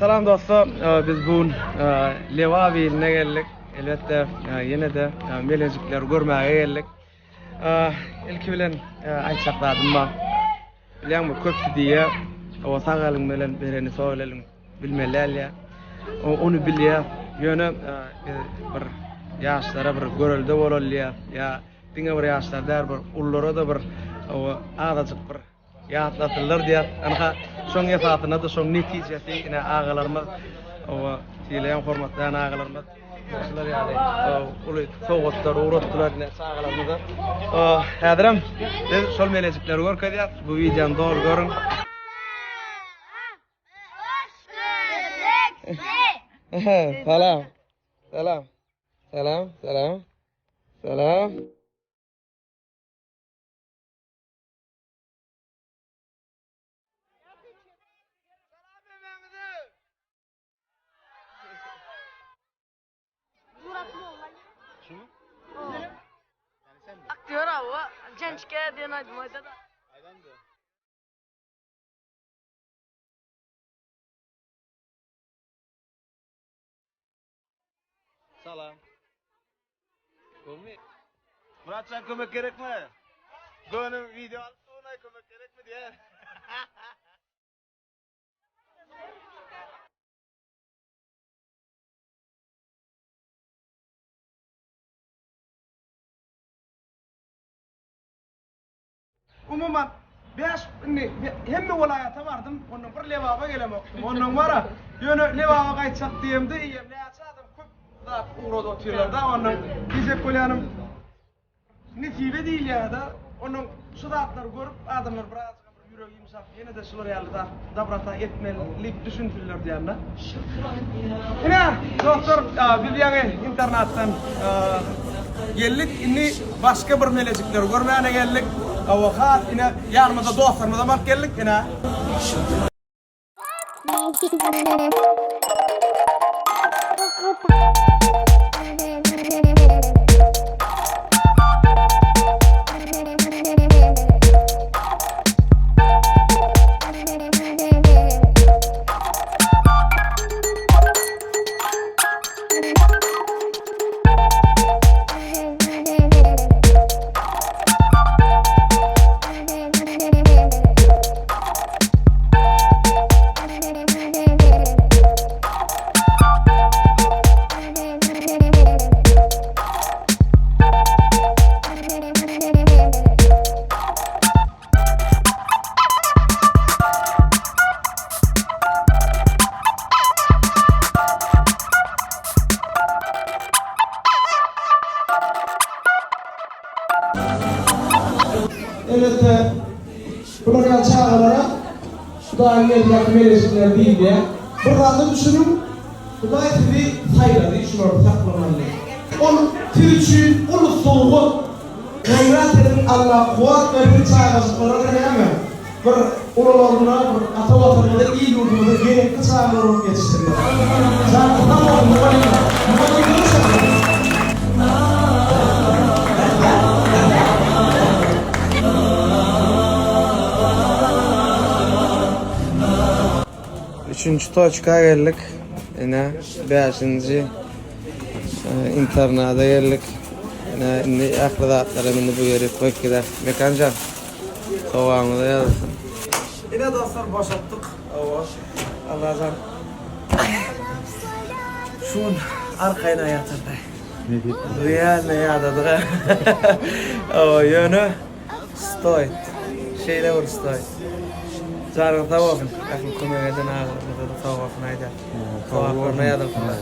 Salam dostlar, biz bu gün Lebap iline geldik. Elbetde, ýene-de melejikleri görmäge geldik. Ilki bilen aýtjak zadym bar. Bilýäňmi, köpüsi diýýär, Hawa, sag eliň bilen bereni sol eliň bilmeli däl diýýär. Ony bilýär. Ýöne biz bir ýaşlara bir görelde bolaly diýýär. Ýa diňe bir ýaşlar däl, bir ululara-da bir azajyk bir Ýatlatdylar diýýär. Ynha, şoň esasynda-da şoň netijesi ine agalarymyz, oba sylaýan, hormatlaýan agalarymyz şular ýaly uly sowgatlar ugratdylar ine çagalarymyza. Häzirem biz şol melejikleri görkezýäs. Bu wideony doly görüň. Salam. Salam. Salam, salam. Salam. Aktýor hawa, Jençke diýen aýdym aýdada. Salam. Gowmy? Muratjan kömek gerekmi? Göni video alyp durnaý kömek gerekmi diýer. Umuman bäş indi hemme welaýata bardym, ondan bir Lebaba gelemokdym. Ondan bara ýöne Lebaba gaýtjak diýemde eýýäm näçe adam köp zat ugradyp otyrlar-da, ondan diýjek bolýanym nesibe diýilýär-de, ondan şu zatlary görüp adamlar birazjyk bir ýüregi ýumşap ýene-de şular ýaly zat dobrota etmeli diýip düşünsinler diýýän-de. Ine, dostlar, biz ýaňy internatdan geldik. Indi başga bir melejikleri görmäne geldik. Hawa, has ine ýanymyzda dostlarymyzam alyp geldik. Ine. Elbetde, bular ýaly çagalara Hudaýyň elindäki melejikler diýilýär. Bir zada düşüniň, Hudaý sizi saýlady şulary saklamaly. Ol siz üçin uly sowgat. Gaýrat ediň Allah kuwwat bersin çagajyklara-da näme bir ulalarynda bir ata watanymyza il ýurdumyza gerekli çagalar bolup ýetişsinler. Janyňyz sag bolsun mugallymlar. Mugallymlara şükür. Üçünji toçka geldik. Ine bäşinji internada geldik. Ine indi ähli zatlaram indi bu ýere goýup gider. Mekanjan sogabyňyza ýazylsyn. Ine dostlar boşatdyk. Hawa. Allajan şu gün arkaýyn ýatyrdy. Realno ýadadyk. Hawa ýöne Stoýt. Şeýle bir stoýt. Janyňyz sag bolsun. Ähli kömek eden agalarymyza-da sag bolsun aýdýas. Sogaplaryna ýazylsynlar.